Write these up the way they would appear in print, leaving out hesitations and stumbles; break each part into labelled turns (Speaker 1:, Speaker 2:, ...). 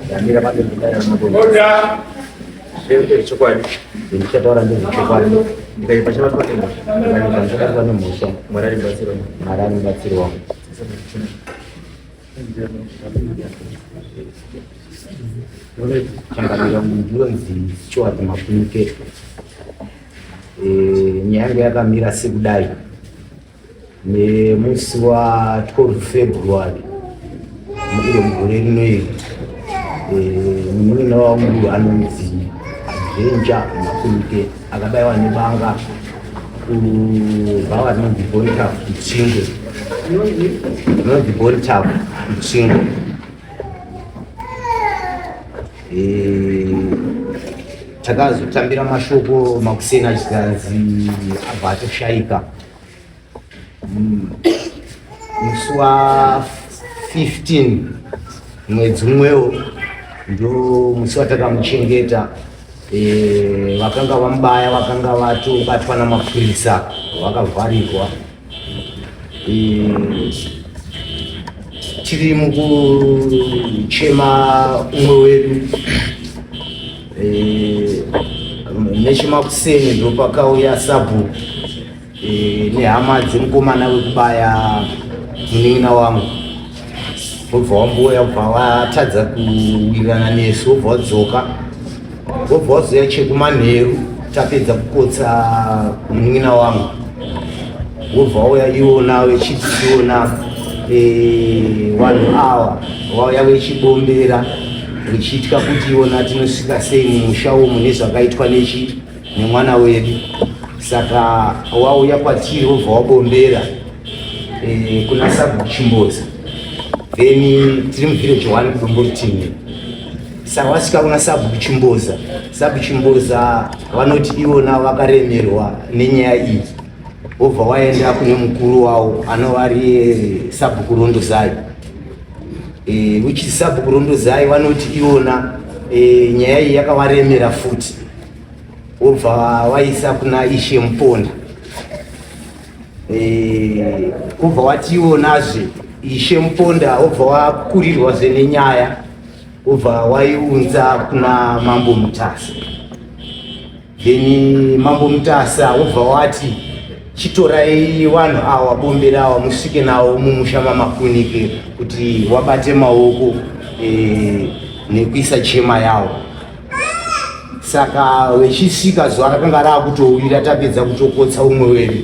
Speaker 1: Ndamira pabendera ramaboda. Zvechokwadi ndichataura ndezvechokwadi ndikaipa chabatwa nemhosva ndikaipa ndichabatwa nemhosva Mwari ari mubatsiri wangu. Mwari ari mubatsiri wangu. Changamira ndinonzi Stuart Makunike. Nyaya yangu yakamira sekudai. Nemusi wa 12 February iro mugore rino iri, munin'ina wangu anonzi Adventure Makunike akabaiwa nebanga kubhawa rinonzi Bontaf kuTsvingo, rinonzi Bontaf kuTsvingo. Takazotambira mashoko makuseni achikanzi abva atoshaika musi wa 15 mwedzi umwewo, ndo musi watakamuchengeta. Vakanga vamubaya vakanga vatobatwa namapurisa, vakavharirwa. Tiri mukuchema umwe wedu nechemakuseni, ndopakauya sabhuku nehama dzemukomana wekubaya munin'ina wangu. Wobva wamboya, wobva watadza kuwirirana nesu, wobva wadzoka, wobva wazoya chekumanheru tapedza kukotsa munin'ina wangu, wobva wauya iwona wechiti iwona vanhu ava vauya vechibombera, vechitya kuti iwona tinosvika sei mumusha umu nezvakaitwa nechi nemwana wedu. Saka wauya kwatiri, wobva wabombera kuna sabhuku Chimboza. Then tiri muvillage 1 kuDomborutini. Saka wasvika kuna sabhuku Chimboza, sabhuku Chimboza vanoti iwona vakaremerwa nenyaya iyi, wobva waenda kune mukuru wavo anova ari sabhuku Rondozai, which is sabhuku Rondozai vanoti iwona nyaya iyi yakavaremera futi, wobva waisa kuna Ishe Muponda. Kubva wati iwonazve Ishe Muponda wobva wakurirwazve nenyaya, wobva waiunza kuna Mambo Mutasa. Then Mambo Mutasa wobva wati chitorai vanhu awa, bombera awa, musvike nawo mumusha maMakunike kuti wabate maoko nekuisa chema yawo. Saka vechisvika, zuva rakanga raakutowira tapedza kutokotsa umwe wedu.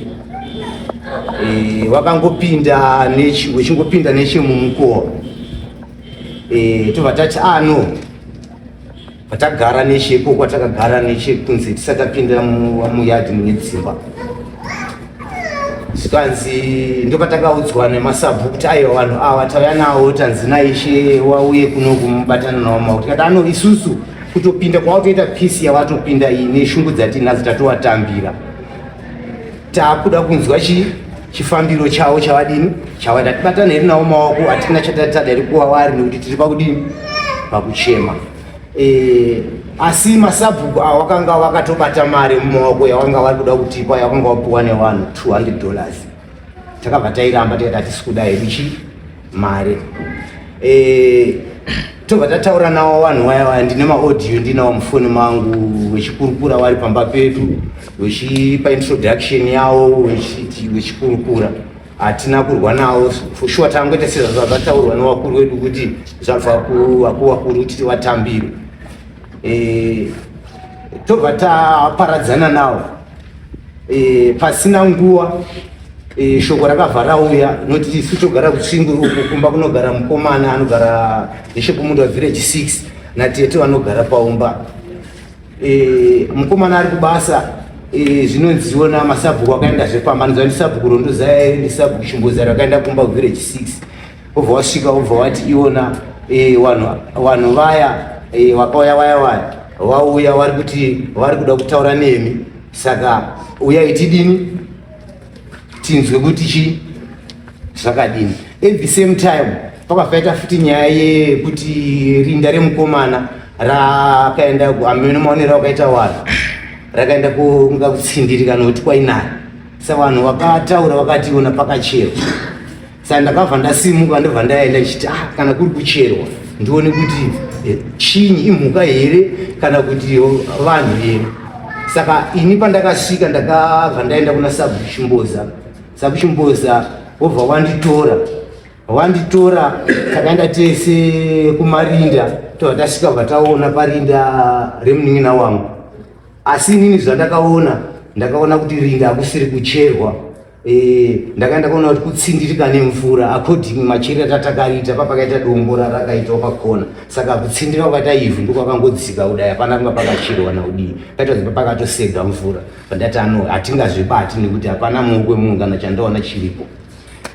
Speaker 1: Vakangopinda vechingopinda nechemumukowa, tobva tati ano ah, patagara necheko kwatakagara nechekunze tisati tapinda muyadhi mune dzimba. Zvikanzi ndopatakaudzwa nemasabhuku kuti aiwa, vanhu ava tauya nawo, tanzi naishe wauye kuno kumubatana nawo maoko. Tikati ano isusu kutopinda kwawatoita pisi yavatopinda iyi neshungu dzatinadzo, tatovatambira, taakuda kunzwa chifambiro chavo chavadini chavaita. Tibatana here nawo maoko, hatina chatatada iri kuva vari nekuti tiri pakudini, pakuchema. Asi masabhuku avo vakanga vakatobata mari mumaoko yavanga vari kuda kutipa, yavanga vapuwa nevanhu, $200. Takabva tairamba, tikati hatisi kuda hedu chi mari. Tobva tataura navo vanhu vaya vaya, ndine maaudio ndinawo mufoni mangu, vechikurukura vari pamba pedu, vechipa introduction yavo, vechikurukura. Hatina kurwa navo for sure, tangoita sezvazvataurwa nevakuru vedu kuti zvabva kuvakuru kuti tivatambire. Tobva taparadzana navo. Pasina nguva shoko rakabva rauya noti isu togara kuTsvingu uku, kumba kunogara mukomana anogara nechekumunda village 6 natete vanogara paumba. Mukomana ari kubasa. Zvinonziwo namasabhuku akaenda zvepamba nzwa ndisabhuku Rondozai, ndisabhuku Chimbozari, vakaenda kumba kuvillage 6, wobva wasvika, wobva wati iwona vanhu vaya vakauya vaya vaya vauya vari kuti vari kuda kutaura nemi, saka uyai tidini tinzwe kuti chi zvakadini. At the same time pakafaita futi nyaya yekuti rinda remukomana rakaenda, amene maonero akaita vanhu, rakaenda kunga kutsindirika nokuti kwainaya. Sa vanhu vakataura vakati iona pakacherwa. Saka ndakabva ndasimuka, ndobva ndaenda ndichiti ah, kana kuri kucherwa ndione kuti Chinyi imhuka here kana kuti vanhu here? Saka ini pandakasvika ndakabva ndaenda kuna sabhuku Chimboza. Sabhuku Chimboza wobva wanditora, wanditora takaenda tese kumarinda, tobva tasvika bva taona parinda remunin'ina wangu. Asi inini zvandakaona, ndakaona kuti rinda hakusiri kucherwa. Ndakaenda kuona kuti kutsindirika nemvura according machiri atatakaita papakaita dombo rarakaitwa pakona, saka kutsindira kwakaita ivhu ndokwakangodzika kudai, hapana kunga pakacherwa naudii, kaita kuti pakatosega mvura. Pandati ano hatingazvibati nekuti hapana muoko wemunhu kana chandaona chiripo,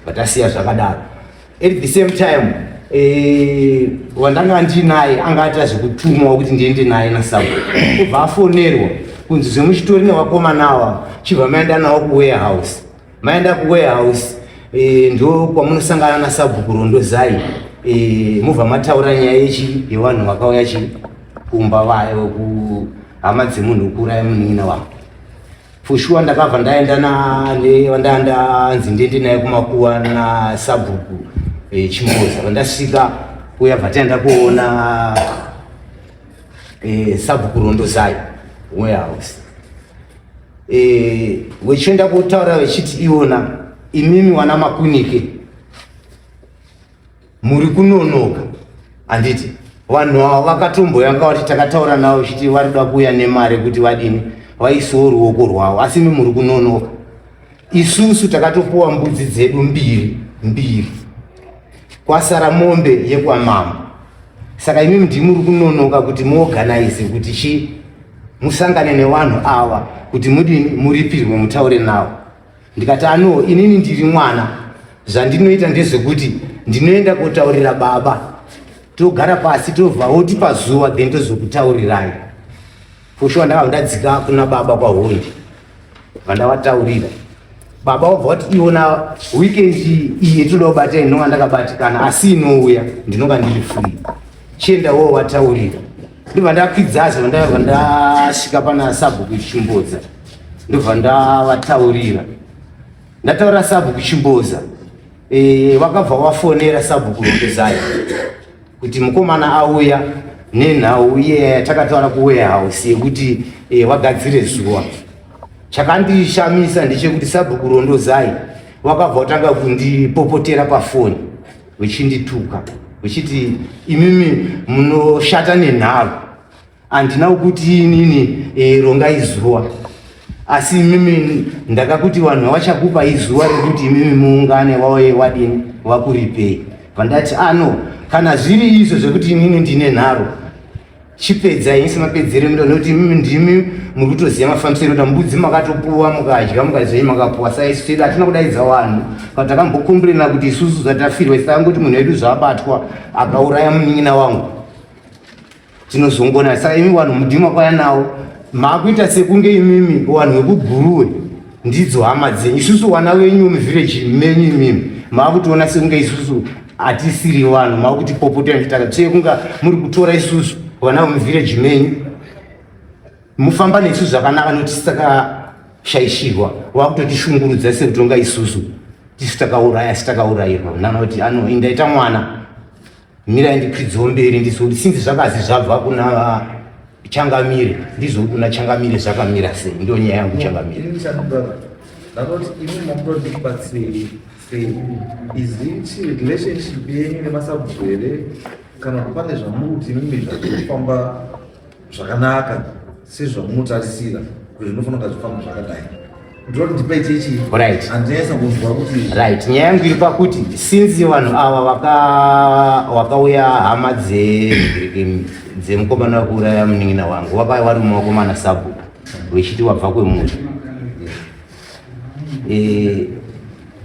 Speaker 1: vatasiya zvakadaro. At the same time wandanga ndinaye anga aita zvekutumwa kuti ndiende naye nasabhuku, kubva afonerwa kunzi zvemuchitori nevakomana ava, chibva maenda nawo kuwarehouse. Maenda kuwarehouse ndo kwamunosangana nasabhuku Rondozai, mubva mataura nyaya yechi yevanhu vakauya chi kumba vayo kuhama dzemunhu kuuraya munin'ina wangu. For sure ndakabva ndaenda ndanzi ndiende naye kumakuwa nasabhuku Chimboza. Vandasvika kuya bva taenda kuona sabhuku Rondozai warehouse, vechienda kutaura vechiti iwona imimi wana Makunike muri kunonoka, handiti vanhu ava vakatomboyanga vati takataura navo chiti vari kuda kuuya nemari kuti vadini vaisewo ruoko rwavo, asi imi muri kunonoka. Isusu takatopuwa mbudzi dzedu mbiri mbiri, kwasara mombe yekwamambo, saka imimi ndimuri kunonoka kuti muorganize kuti chi musangane nevanhu ava kuti mudini muripirwe mutaure navo. Ndikati ano inini ndiri mwana, zvandinoita ndezvekuti ndinoenda kotaurira baba, togara pasi, tobva wotipa zuva, then tozokutaurirai. For sure ndakabva ndadzika kuna baba kwaHondi, vandavataurira. Baba wabva wati iwona weekend iyi yetoda kubata inonga ndakabatikana, asi inouya ndinonga ndiri free, chienda wo wataurira. Ndobva ndakwidzazve, ndabva ndasvika pana sabhuku Chimbodza, ndobva ndavataurira. Ndataura sabhuku Chimboza, vakabva wafonera sabhuku Rondozai kuti mukomana auya nenhau iye yatakataura kuwarehouse yekuti vagadzire zuva. Chakandishamisa ndechekuti sabhuku Rondozai vakabva vatanga kundipopotera pafoni vechindituka, vechiti imimi munoshata nenharo, handina kukuti inini rongai zuva, asi imimi ndakakuti vanhu vachakupa izuva rekuti imimi muungane vauye wadini vakuripei. Vandati ano kana zviri izvo zvekuti inini ndine nharo, chipedzai semapedzero emuno, nekuti imimi ndimi muri kutoziva mafambisiro ekuita mbudzi, makatopuwa mukadya mukazvei makapuwa. Saka isu tedu hatina kudaidza vanhu kana takambokomburena kuti isusu zvatafirwa, isu takangoti munhu wedu zvaabatwa akauraya munin'ina wangu tinozongona. Saka imi vanhu mudima kwaya nawo maakuita sekunge imimi vanhu vekuGuruwe ndidzo hama dzenyu, isusu vana venyu muvillage menyu, imimi maakutoona sekunge isusu hatisiri vanhu, maakutipopotera muchitaka tsve kunga muri kutora isusu vana vemuvillage menyu, mufamba nesu zvakanaka nokuti takashaishirwa, wakutotishungurudza sekutonga isusu tisu takauraya asi takaurayirwa. Ndanoti ano indaita mwana, mirai ndikwidzewo mberi ndizoti sinzi zvakazi zvabva kuna Changamire, ndizvo kuna Changamire zvakamira sei? Ndio nyaya yangu, Changamire.
Speaker 2: Ini chanu brother, ndanoti imi mamuda kuti ndikubatsirei sei? Is it relationship yenyu nemasabhuku here, kana kuti pane zvamuri kuti imimi zvakufamba zvakanaka sezvamunotarisira kuti zvinofanira kunga zvifamba zvakadai? Ndinoti ndipai chechi. Handinyaisa kunzwa kuti
Speaker 1: Right, nyaya yangu iri pakuti since vanhu ava vakauya hama dzemukomana wekuuraya munin'ina wangu, vakauya vari mumaoko mana sabhuku vechiti wabva kwemuri.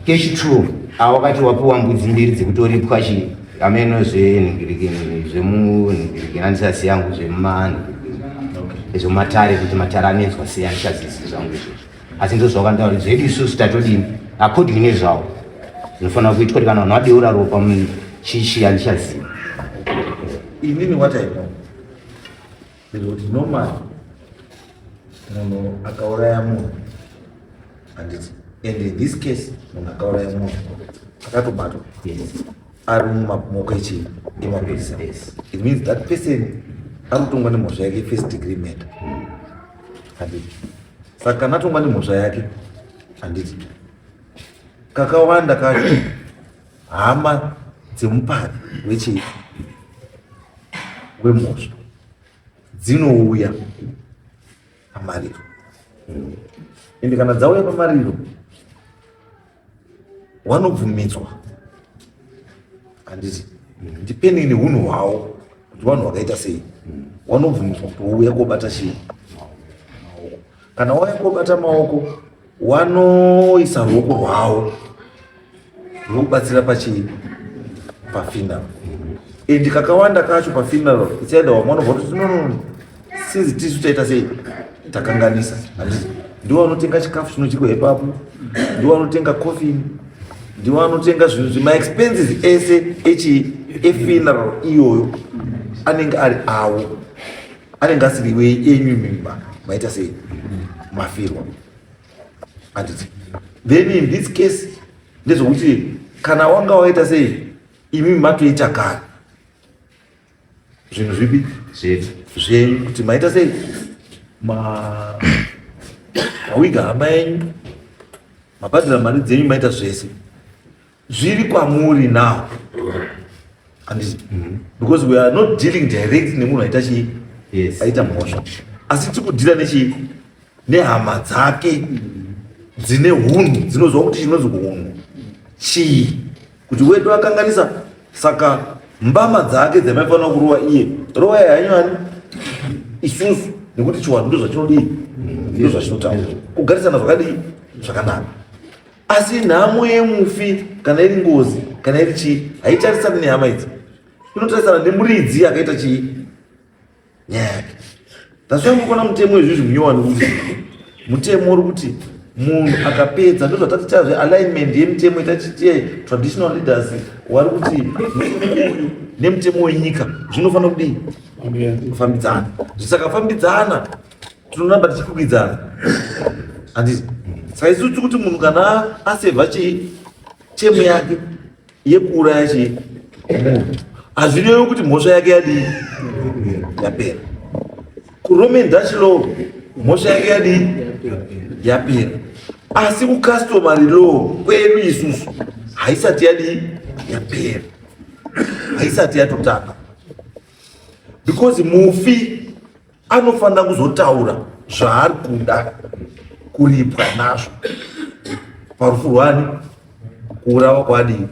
Speaker 1: Kechi two ava vakati wapiwa mbudzi mbiri dzekutoripwa chi ameno zvenhingirikini zvemunhingirikini, handisasi yangu zvemumanhingirikini zvematare kuti matare anoenzwa sei, handichazizi zvangu izvozvo, asi ndo zvavakandaura zvedu isusu tatodini according nezvavo zvinofanira kuitwa kuti kana vanhu vadeura ropa chichi handichazivi.
Speaker 2: Inini what I know is kuti normally munhu akauraya munhu, handiti? And in this case munhu akauraya munhu akatobatwa.
Speaker 1: Yes.
Speaker 2: Ari mumaoko echii? Emapurisa. It means that person ari kutongwa nemhosva yake, first degree murder, handiti? Saka kana atongwa nemhosva yake, handiti, kakawanda kacho hama dzemupari wechii, wemhosva, dzinouya pamariro. Ende kana dzauya pamariro, vanobvumidzwa, handiti, depending neunhu hwavo kuti vanhu vakaita sei, vanobvumidzwa kuti wouya kobata chii, maoko. Kana wauya kobata maoko, wanoisa ruoko rwavo rwokubatsira pachii, pafuneral. And kakawanda kacho pafuneral, it's either vamwe vanobva kuti, No, since tisu taita sei, takanganisa," handiti? Ndiwo vanotenga chikafu chinodyiwa ipapo, ndiwo vanotenga coffin, ndiwo vanotenga zvinhu zvemaexpenses ese echi efuneral iyoyo. Anenge ari avo, anenge asiri enyu mimba maita sei, mafirwa, handiti? Then in this case ndezvokuti kana wanga waita sei, imi matoita kare zvinhu zvipi?
Speaker 1: Zvedu.
Speaker 2: Zvenyu, kuti maita sei, mawiga hama yenyu, mabhadhira mari dzenyu, maita zvese zviri kwamuri now, handiti? Because we are not dealing direct nemunhu aita chii? Aita mhosva. Asi tiri kudhila nechii? Nehama dzake dzine hunhu, dzinozwa kuti chinonzi hunhu chii, kuti wedu akanganisa, saka mbama dzake dzamaifanira kurova iye, rovai hanyu ani isusu, nekuti chiwanhu ndo zvachinodii, ndo zvachinotaura, kugarisana zvakadii, zvakanaka. Asi nhamo yemufi, kana iri ngozi, kana iri chii, haitarisani nehama idzi, inotarisana nemuridzi akaita chii, nyaya yake. That's why mukuona mutemo izvizvi munyowani kuti mutemo uri kuti munhu akapedza, ndo zvatatichazve alignment yemitemo itachitie traditional leaders wari kuti mutemo uyu nemutemo wenyika zvinofanira kudii? Kufambidzana. Zvisakafambidzana, tinoramba tichikwikwidzana, handiti? Saka isusu tiri kuti munhu kana asevha chii, term yake yekuuraya chii, munhu, hazvirevi kuti mhosva yake yadii, yapera. KuRoman Dutch law mhosva yake yadii? Yapera. Asi kucustomary law kwedu isusu haisati yadii, yapera, haisati yatotanga, because mufi anofanira kuzotaura zvaari kuda kuripwa nazvo parufu rwani, kuurawa kwadii,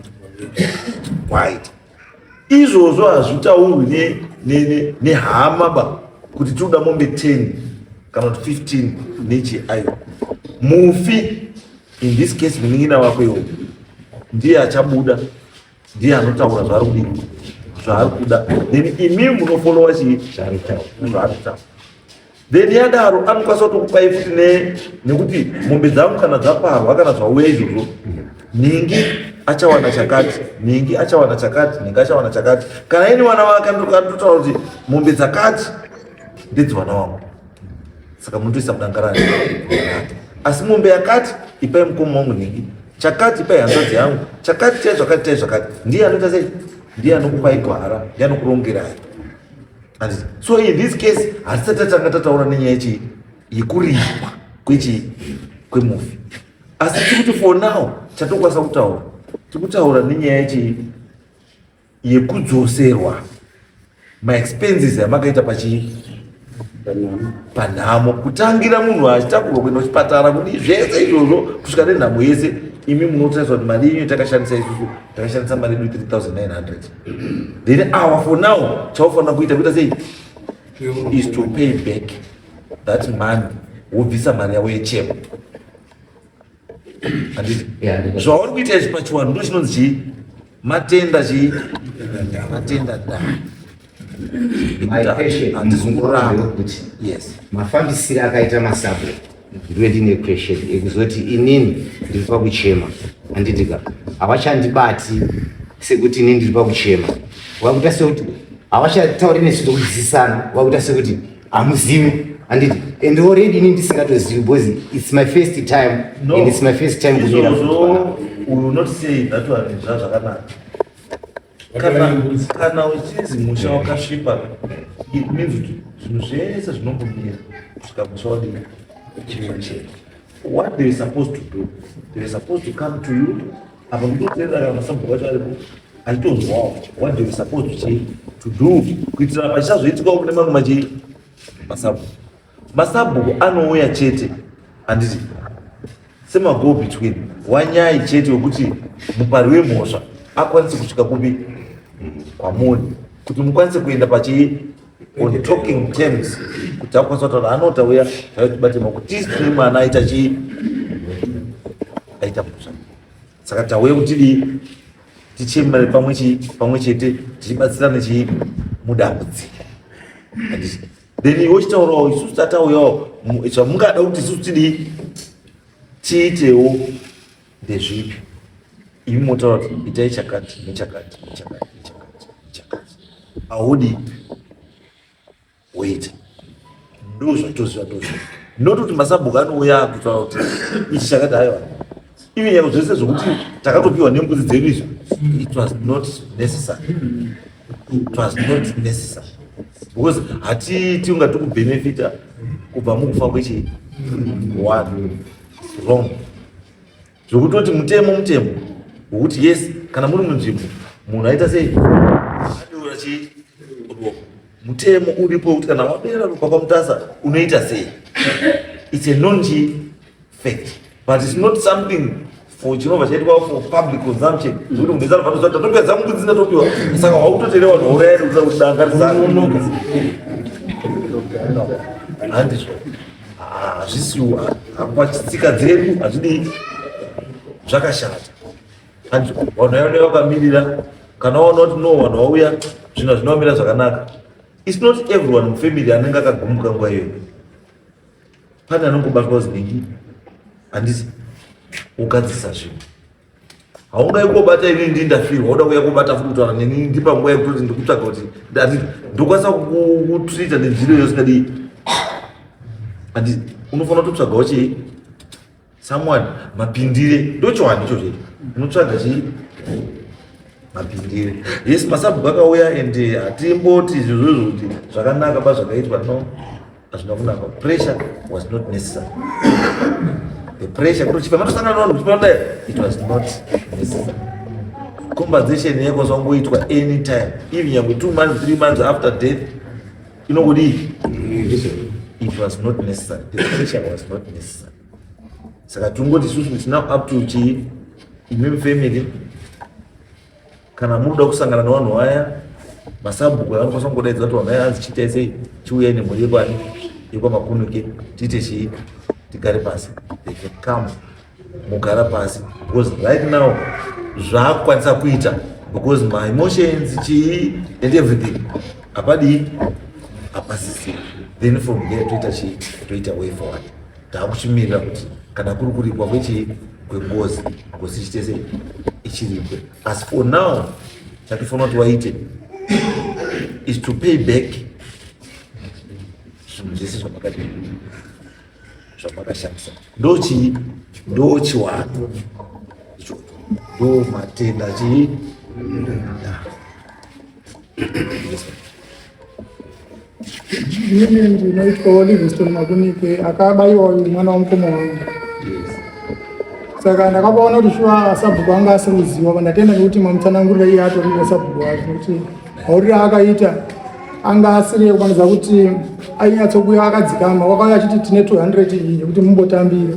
Speaker 2: kwaita. Izvozvo hazvitaurwi nehama ba kuti tinoda mombe 10 kana kuti 15 nechi. Aiwa, mufi, in this case munin'ina wako iwo, ndiye achabuda, ndiye anotaura zvaari kudii, zvaari kuda. Then imimi munofolowa chii?
Speaker 1: Zvaari kutaura.
Speaker 2: Zvaari kutaura. Then yadaro anokwanisa kutokupai futi nekuti mombe dzangu kana dzaparwa, kana zvauya izvozvo, ningi achawana chakati, ningi achawana chakati, ningi achawana chakati. Kana ini wana wake anototaura kuti mombe dzakati ndedzivana wangu, saka munotoisa mudangarani rake. Asi mombe yakati ipai mukoma wangu ningi, chakati ipai hanzvadzi yangu chakati, chai zvakati, chai zvakati. Ndiye anoita sei? Ndiye anokupai gwara, ndiye anokurongerai. Handiti? So in this case hatisati tatanga tataura nenyaya yechii, yekuripwa kwechii, kwemufi. Asi tiri kuti for now chatokwanisa kutaura, tiri kutaura nenyaya yechii, yekudzoserwa maexpenses amakaita pachii, panhamo, kutangira munhu achitakurwa kuenda kuchipatara, kudii, zvese izvozvo, kusvika nenhamo yese. Imi munotariswa kuti mari yenyu yatakashandisa isusu, takashandisa mari yedu 3900. Then our for now chaufanira kuita, kuita sei, is to pay back that money, wobvisa mari yavo yechemo, handiti? Zvauri kuita izvi pachiwanhu ndo chinonzi chii? Matenda chii? Matenda da.
Speaker 1: My question
Speaker 2: Handizongoramba.
Speaker 1: Kuti
Speaker 2: Yes.
Speaker 1: Mafambisiro akaita masabhuku, ndiwe ndine question ekuzoti inini ndiri pakuchema, handitika? Havachandibati sekuti inini ndiri pakuchema. Vakuita sekuti havachatauri nesu tokudzidzisana, vakuita sekuti hamuzivi, handiti? And already inini ndisingatozivi, because it's my first time.
Speaker 2: No.
Speaker 1: And it's my first time kumira.
Speaker 2: Izvozvo we will not say that one zva zvakanaka. Kana uchinzi musha wakasvipa, it means kuti zvinhu zvese zvinombomira kusvika musha wadii wachena. What they were supposed to do, they were supposed to come to you. Apa kutoteerera kana masabhuku acho aripo achitonzwawo what they were supposed to, to do kuitira pachisazoitikawo kune mamwe machii masabhuku. Masabhuku anouya chete, handiti, semago between wanyai chete wekuti mupari wemhosva akwanise kusvika kupi kwamuri kuti mukwanise kuenda pachi on talking terms, kuti akwanisa kutaura anotauya tibate maoko tisi tine mwana aita chii, aita mhosva, saka tauya kutidii, tichemere pamwe chii, pamwe chete, tichibatsirana chii mudambudziko, handiti? Then iwe uchitaurawo, isusu tatauyawo, zvamungada kuti isusu tidii, tiitewo ndezvipi? Imi motaura kuti itai chakati nechakati nechakati nechakati nechakati, haudi woita. Ndo zvatoziva, ndozvo not kuti masabhuku anouya kutaura kuti ichi chakati. Haiwa, ivi nyaya zvese zvokuti takatopiwa nembudzi dzedu izvo, it was not necessary, it was not necessary, because hatiti ungati kubenefita kubva mukufa kwechi one wrong. Zvokutoti mutemo, mutemo wokuti yes, kana muri munzvimbo munhu aita sei, adeura chii ruoko, mutemo uripo wekuti kana wadeura ropa kwaMutasa unoita sei. It's a non chi fact, but it's not something for chinobva chaitwa for public consumption, zvekuti munhu wese anobva atoziva tatopiwa dzangu mbudzi ndatopiwa, saka wautoterewa vanhu vauraya nekuda kuti danga risanonoka. Handizvo, hazvisiwo patsika dzedu, hazvidii, zvakashata. Handizvo, vanhu vaiona vakamirira, kana waona kuti no, vanhu vauya, zvinhu hazvinomira zvakanaka. It's not everyone mufamily anenge akagumbuka nguva iyoyo. Pane anongobatwa kuzi handisi ugadzisa zvinhu, haungai kobata inini ndi ndafirwa, uda kuuya kobata futi kutaura neni ndi panguva yekutoti ndikutsvaga kuti ndati ndokwanisa kutreata nenzira iyo usingadii. Handi unofanira kutotsvagawo chii, someone mapindire, ndochiwani icho checho unotsvaga chii, mapindire. Yes, masabhuku akauya and hatimboti izvozvo kuti zvakanaka ba zvakaitwa, no, hazvina kunaka. Pressure was not necessary, the pressure kuti chipa matosangana navanhu kuchipa, it was not necessary. Compensation yaikwanisa kungoitwa anytime, even nyangwe 2 months, 3 months after death inongodii. It was not necessary, the pressure was not necessary. Saka tongoti isusu it's now up to chii, imimi family, kana munoda kusangana nevanhu vaya, masabhuku vanokwanisa kungodaidza kuti vanhu vaya anzi chiitai sei, chiuyai nemhuri yekwani yekwaMakunike, tiite chii, tigare pasi. They can come, mugara pasi, because right now zvaakukwanisa kuita, because my emotions chii and everything hapadii, hapasisi. Then from there toita chii, toita way forward. Taakuchimirira kuti kana kuri kuripwa kwechii, kwengozi, ngozi ichiite sei, ichiripwe. Asi for now chatifanira kuti waite is to pay back zvinhu zvese zvamakati zvamakashandisa. Ndochii, ndochiwano ichocho, ndo matenda chii. Yes.
Speaker 3: Inini ndinoitwawo Livingston Makunike, akabayiwa uyu mwana wamukoma wangu. Saka ndakapaona kuti shuwa sabhuku anga asiri kuziva. Ndatenda nekuti mamutsanangurira, iye atoripo sabhuku wacho, nekuti mauriro aakaita anga asiri ekufanidza kuti ainyatsokuya akadzikama. Wakauya achiti tine 200 iyi yekuti mumbotambire.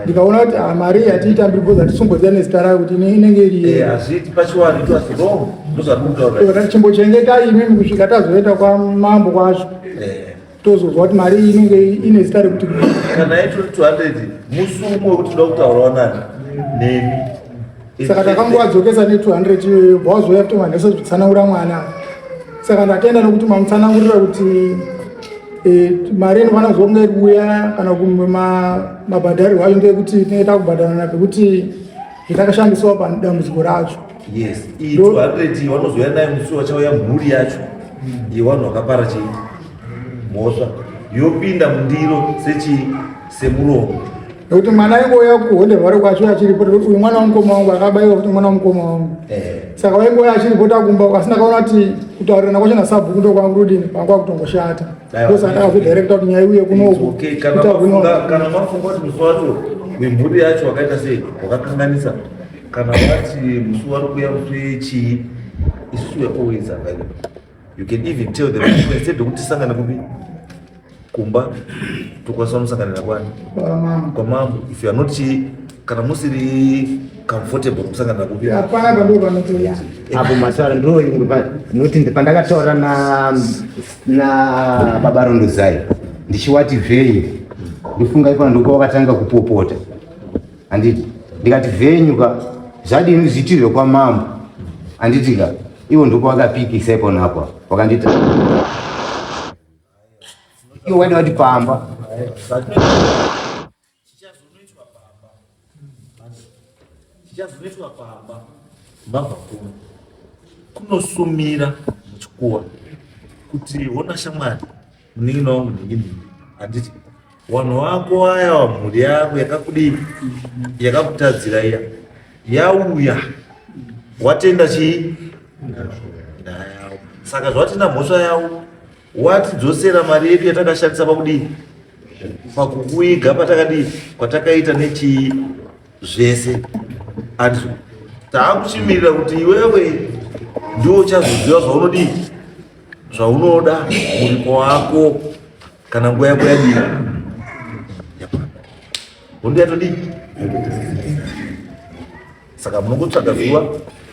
Speaker 3: Ndikaona kuti ah, mari iyi hatiitambiri because hatisomboziva nezita rayo kuti inenge iri
Speaker 2: Eh, hazviiti pachiwani, it was wrong, ndozvatiri kutaura.
Speaker 3: Chimbochengeta imimi kusvika tazoenda kwamambo kwacho, tozozwa kuti mari iyi inenge ine zita rekuti kudii.
Speaker 2: Kana itori 200, musi umwe wekuti toda kutaurawo nani, nemi.
Speaker 3: Saka takangovadzokesa ne200 iyoyo, bva wazouya kuti vanhu vese zvitsanangura mwana. Saka ndatenda nekuti mamutsanangurira kuti mari inofanira kuzonge iri kuuya kana kumwe mabhadharirwo acho ndeyekuti tinenge takubhadharana pekuti zvatakashandiswa padambudziko racho.
Speaker 2: Yes, iyi 200 vanozouya nayo musi wachauya mhuri yacho yevanhu vakapara chii, mhosva, yopinda mundiro sechii, semuromo.
Speaker 3: Nekuti mwana aingouya kuhonde rware kwacho achiripo, uyu mwana wamukoma wangu akabaiwa kuti mwana wamukoma wangu. Saka waingouya achiripota kumba, asi ndakaona kuti kutaurirana kwacho nasabhuku ndokwangu kudini kwangu kwakutongoshata. Ndosaka ndakazodirecta kuti nyaya iuye kunoku.
Speaker 2: Okay, kana mafunga kuti musi wacho wemhuri yacho wakaita sei, wakakanganisa, kana vati musi wari kuuya musi wechii, isusu we are always available. You can even tell them instead yekuti tisangane kupi, kumba, tokwanisa kunosanganira kwani? Kwamambo. If you are not chii, kana musiri comfortable kusanganira kupi,
Speaker 3: Hapana pando panotoita.
Speaker 1: Apo masara ndo imwe noti pandakataura na baba Rondozai ndichiwati venue, ndifunga ipano ndoko wakatanga kupopota, handiti? Ndikati venue ka zvadini zviitirwe kwamambo, handiti ka? Ivo ndoko wakapikisa iponapo, wakanditi iwo waida kuti pamba.
Speaker 2: Chichazonoitwa pamba mbabva kuno kunosumira muchikuwa kuti hona shamwari, munin'ina wangu nhingi nhingi, handiti? Vanhu vako aya, mhuri yako yakakudii, yakakutadzira iya, yauya watenda chii ndaya yavo. Saka zvatina mhosva yavo, watidzosera mari yedu yatakashandisa pakudii, pakukuiga, patakadii, kwatakaita nechii zvese. Ati taakuchimirira kuti iwewe ndiwo uchazoziva zvaunodii, zvaunoda, muripo wako, kana nguva yako yadii, yakwana. Hondo yatodii. Saka munongotsvaga zuva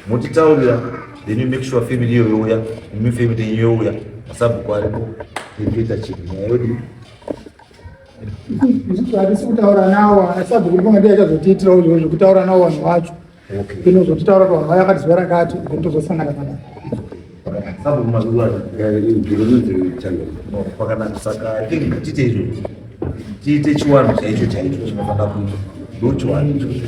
Speaker 2: motitaurira, then you make sure family iyo youya, imi family yenyu youya, masabhuku aripo, toita chinhu, nyaya yodii.
Speaker 3: Isusu hatisi kutaura nawo sabhuku, ndiponga ndiye achazotiitirawo izvozvo zvekutaura nawo vanhu vacho. Inozotitaura kuti vanhu vaya vakati zuva rakati, then tozosangana panapa.
Speaker 2: Sabhuku mazuva kwakanaka. Saka I think tiite izvozvo, tiite chiwanhu chaicho chaicho chinofanira kuitwa, ndo chiwanhu ichocho.